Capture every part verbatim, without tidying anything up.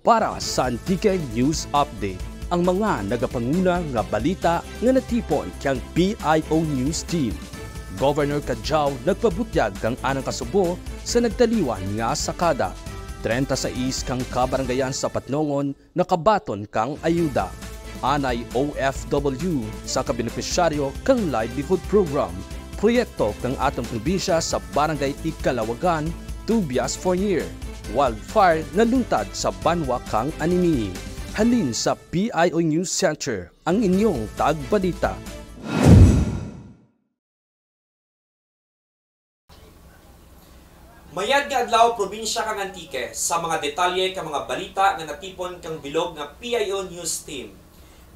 Para sa Antique News Update, ang mga nagapanguna nga balita nga natipon kang P I O News Team. Governor Cadiao nagpabutyag kang anang kasubo sa nagtaliwan nga sakada. Treinta y seis kang kabarangayan sa Patnongon nakabaton kang ayuda. Anay O F W sangka benepisyaryo kang livelihood program. Proyekto kang atun probinsya sa Barangay Ikalawagan, Tubias Fornier. Wildfire naluntad sa banwa kang Anini-y. Halin sa P I O News Center, ang inyong tagbalita. Mayad nga adlaw, probinsya kang Antique, sa mga detalye kang mga balita nga natipon kang bilog nga P I O News Team.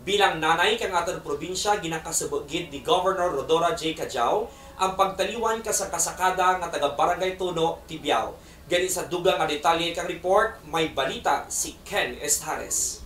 Bilang nanay kang atun probinsya, ginakasubo gid ni Governor Rhodora J. Cadiao ang pagtaliwan kang sangka sakada nga taga Barangay Tuno, Tibiao. Gani sa dugang nga detalye kang report, may balita si Ken Estares.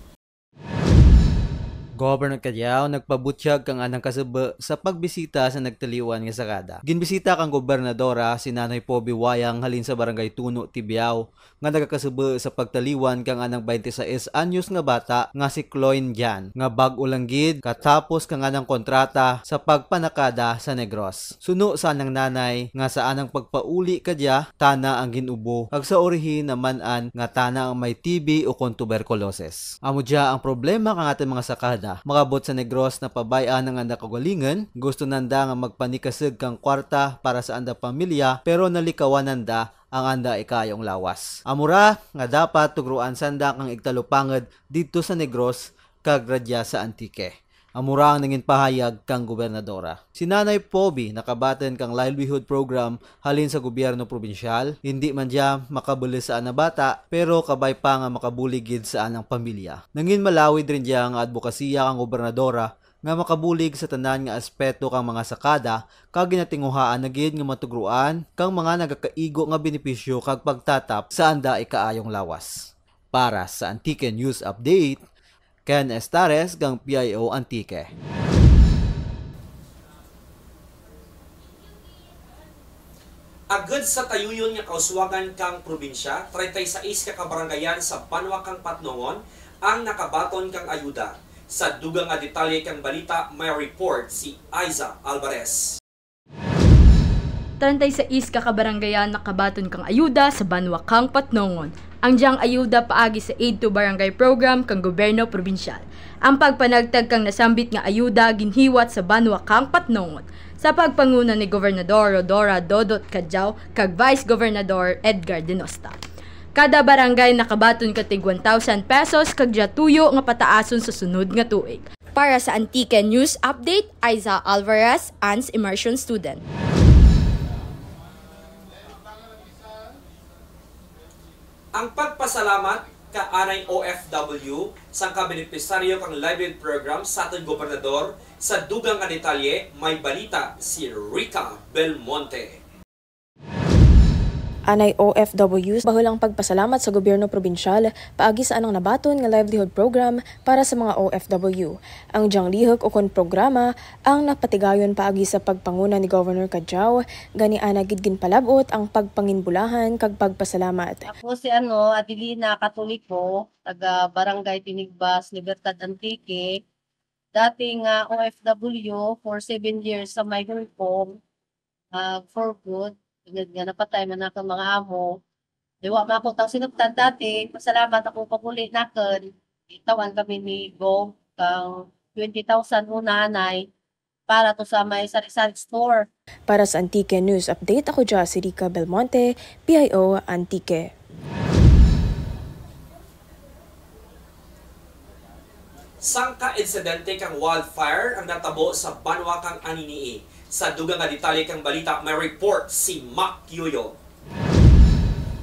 Governor Cadiao nagpabutyag kang anang kasubo sa pagbisita sa nagtaliwan nga sakada. Ginbisita kang gobernadora si Nanay Poby Wayang halin sa Barangay Tuno, Tibiao, nga nagakasubo sa pagtaliwan kang anang baynte sais anyos nga bata nga si Cloyne Jan, nga bag-o lang gid katapos kang anang kontrata sa pagpanakada sa Negros. Suno sa anang nanay nga sa anang pagpauli kadya, tana ang gin-ubo, kag sa urihi naman-an nga tana ang may T B ukon tuberculosis. Amo dya ang problema kang atun mga sakada. Mag-abot sa Negros, napabay-an ang anda kaugalingun, gusto nanda nga magpanikasug kang kwarta para sa anda pamilya, pero nalikawan nanda ang anda ikaayong lawas. Amo ra nga dapat tugroan sanda kang igtalupangud didto sa Negros kag radya sa Antique. Amo ra ang nangin pahayag kang gobernadora. Si Nanay Poby nakabaton kang livelihood program halin sa gobyerno probinsyal, indi man dya makabulos sa ana bata, pero kabay pa nga makabulig gid sa anang pamilya. Nangin malawid run dya nga adbokasiya kang gobernadora nga makabulig sa tanan nga aspeto kang mga sakada, kag ginatinguhaan na gid nga matugroan kang mga nagakaigo nga benepisyo kag pagtatap sa anda ikaayong lawas. Para sa Antique News Update, Ken Estares kang P I O Antique. Agud sa tayuyon nga kauswagan kang probinsya, treinta y seis ka kabarangayan sa banwa kang Patnongon ang nakabaton kang ayuda. Sa dugang nga detalye kang balita, may report si Aiza Alvarez. Treinta y seis ka kabarangayan nakabaton kang ayuda sa banwa kang Patnongon. Ang dyang ayuda paagi sa Aid to Barangay Program kang gobyerno probinsyal. Ang pagpanagtag kang nasambit nga ayuda ginhiwat sa banwa kang Patnongon sa pagpanguna ni Gobernador Rhodora Dodot Cadiao kag Vice Gobernador Edgar Denosta. Kada barangay nakabaton ka tig one thousand pesos kag dya tuyo nga pataason sa sunod nga tuig. Para sa Antique News Update, Aiza Alvarez, ANS Immersion Student. Ang pagpasalamat ka anay O F W, sangka benepisaryo kang livelihood program sa atun gobernador sa dugang nga detalye, may balita si Rica Belmonte. Anay O F Ws, bahul ang pagpasalamat sa gobyerno probinsyal paagi sa anang nabaton nga livelihood program para sa mga O F W. Ang dyang lihuk ukon programa ang napatigayon paagi sa pagpanguna ni Governor Cadiao, gani ana gid ginpalab-ot ang pagpanginbulahan kag pagpasalamat. Ako si, ano, Adelina Catolico, taga Barangay Tinigbas, Libertad, Antique. Dati nga O F W for seven years sa may Hong Kong, ah, for good. Tungod nga napatay man akun mga amo. Di wa man ako tang sinuptan dati, pasalamat ako pag-uli nakun. Gitaw-an kami ni Gov kang twenty thousand una anay para to sa may sari-sari store. Para sa Antique News Update, ako dya si Rica Belmonte, P I O Antique. Sangka insidente kang wildfire ang natabo sa banwa kang Anini-y. Sa dugang nga detalye kang balita, may report si Mac Yoyo.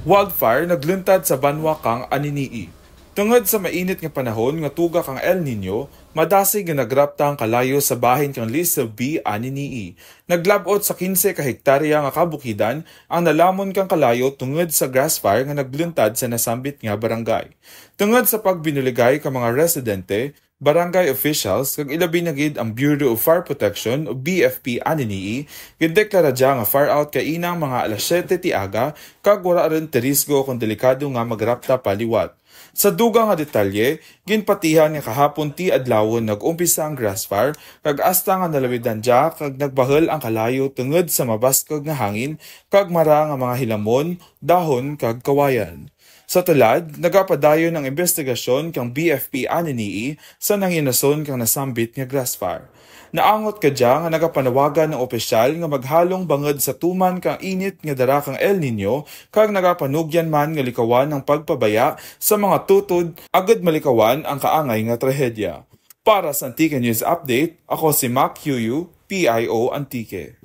Wildfire nagluntad sa banwa kang Anini-y. Tungod sa mainit nga panahon nga tuga kang El Niño, madasig nga nagrapta ang kalayo sa bahin kang Lisa B Anini-y. Naglab-ot sa kinse ka hektarya nga kabukidan ang nalamon kang kalayo tungod sa grass fire nga nagluntad sa nasambit nga barangay. Tungod sa pagbinuligay kang mga residente, Barangay officials, kag ilabi na gid ang Bureau of Fire Protection o B F P aninii, gindeklara dya nga fire out kaina nga mga alas siyete ti aga, kag wara run ti risgo kon delikado nga magrapta pa liwat. Sa dugang nga detalye, ginpatihan nga kahapon ti adlawon nag-umpisa ang grass fire, kag asta nga nalawidan dya kag nagbahul ang kalayo tungod sa mabaskug nga hangin kag mara nga mga hilamon, dahon kag kawayan. Sa tulad, nagapadayon ang imbestigasyon kang B F P aninii sa nangyinason kang nasambit nga grass fire. Naangot kadya nga nagapanawagan ang opisyal nga maghalong bangud sa tuman kang init nga dara kang El Niño, kag nagapanugyan man nga likawan ang pagpabaya sa mga tutod agud malikawan ang kaangay nga trahedya. Para sa Antique News Update, ako si Mac Yuyu, P I O Antique.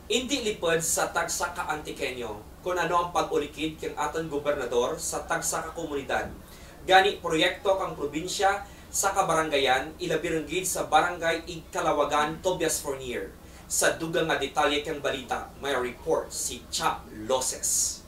Indi lipud sa tagsa ka Antiqueño kon ano ang pag-ulikid kang atun gobernador sa tagsa ka komunidad. Gani proyekto kang probinsya sa kabarangayan, ilabi run gid sa Barangay Igcalawagan, Tobias Fornier. Sa dugang nga detalye kang balita, may report si Cha Loses.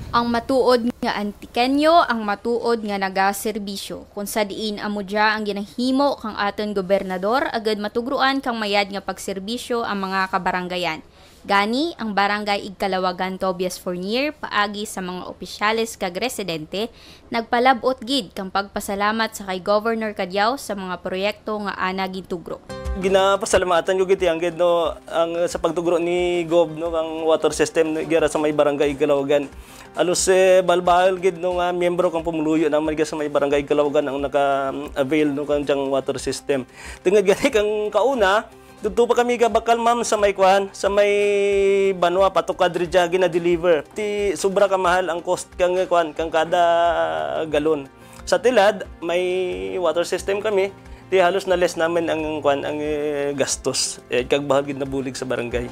Ang matuod nga Antiqueño ang matuod nga nagaserbisyo, kon sa diin amo dya ang ginahimo kang atun gobernador agud matugroan kang mayad nga pagserbisyo ang mga kabarangayan. Gani, ang Barangay Igcalawagan Tobias Fornier, paagi sa mga opisyales kag residente, nagpalab-ot gid kang pagpasalamat sa kay Governor Cadiao sa mga proyekto nga ana gintugro. Ginapasalamatan ko gid ti anggid, no, ang, sa pagtugro ni Gov, no, kang water system, no, dya ra sa may Barangay Igcalawagan. Halos, eh, bahul-bahul gid, no, nga miyembro kang pumuluyo namun dya sa may Barangay Igcalawagan ang naka-avail, no, kang dyang water system. Tungud gani kang kauna, didto pa kami gabakal, ma'am, sa may kuan, sa may banwa, patukad ridya gina-deliver. Ti sobra kamahal ang cost kang kuan, kang kada galon. Sa tulad, may water system kami, ti halos na-less namun ang kuan, ang, eh, gastos. Eh, kag bahul gid nabulig sa barangay.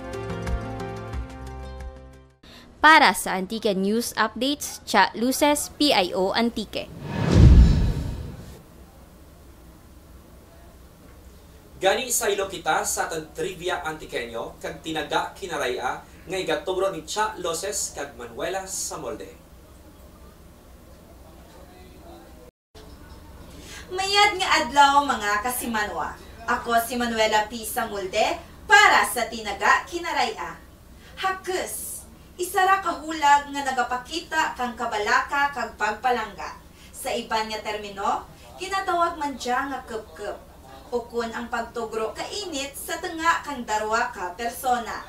Para sa Antique News Updates, Cha Luces, P I O Antique. Gani saylo kita sa atun trivia Antiqueño kag tinaga Kinaray-a nga igatugro ni Cha Loses kag Manuela Samolde. Mayad nga adlaw, mga kasimanwa. Ako si Manuela P. Samulde para sa Tinaga Kinaray-a. Hakus, isara ka hulag nga nagapakita kang kabalaka kag pagpalangga. Sa iban nga termino, ginatawag man dya nga kupkup, ukon ang pagtugro kainit sa tunga kang darwa ka persona.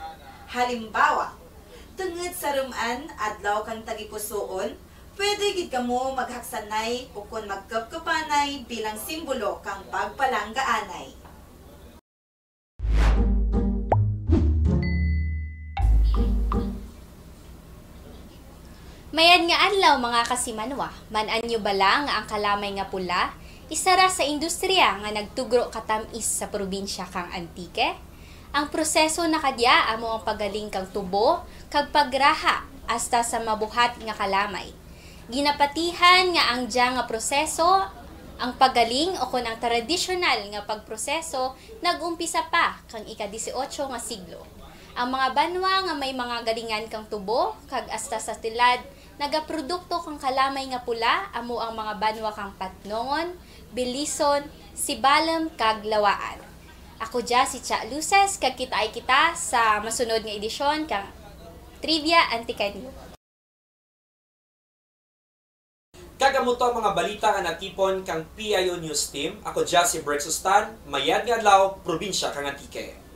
Halimbawa, tungud sa rum-an, adlaw kang tagipusuon, pwede gid kamo maghaksanay ukon magkupkupanay bilang simbolo kang pagpalanggaanay. Mayad nga adlaw, mga kasimanwa. Man-an nyo bala nga ang kalamay nga pula, isara sa industriya nga nagtugro katam-is sa probinsya kang Antique? Ang proseso na kadya amo ang paggaling kang tubo kag pagraha hasta sa mabuhat nga kalamay. Ginapatihan nga ang dya nga proseso, ang paggaling ukon ang tradisyonal nga pagproseso, nag-umpisa pa kang ika-dieciocho nga siglo. Ang mga banwa nga may mga galingan kang tubo kag hasta sa tulad nagaprodukto kang kalamay nga pula amo ang mga banwa kang Patnongon, Belison, Sibalom kag Lawaan. Ako dya si Cha Luces, kag kitaay kita sa masunod nga edisyon kang Trivia Antiqueño. Kag amo to ang mga balita nga natipon kang P I O News Team. Ako dya si Brexus Tan, mayad nga adlaw, probinsya kang Antique.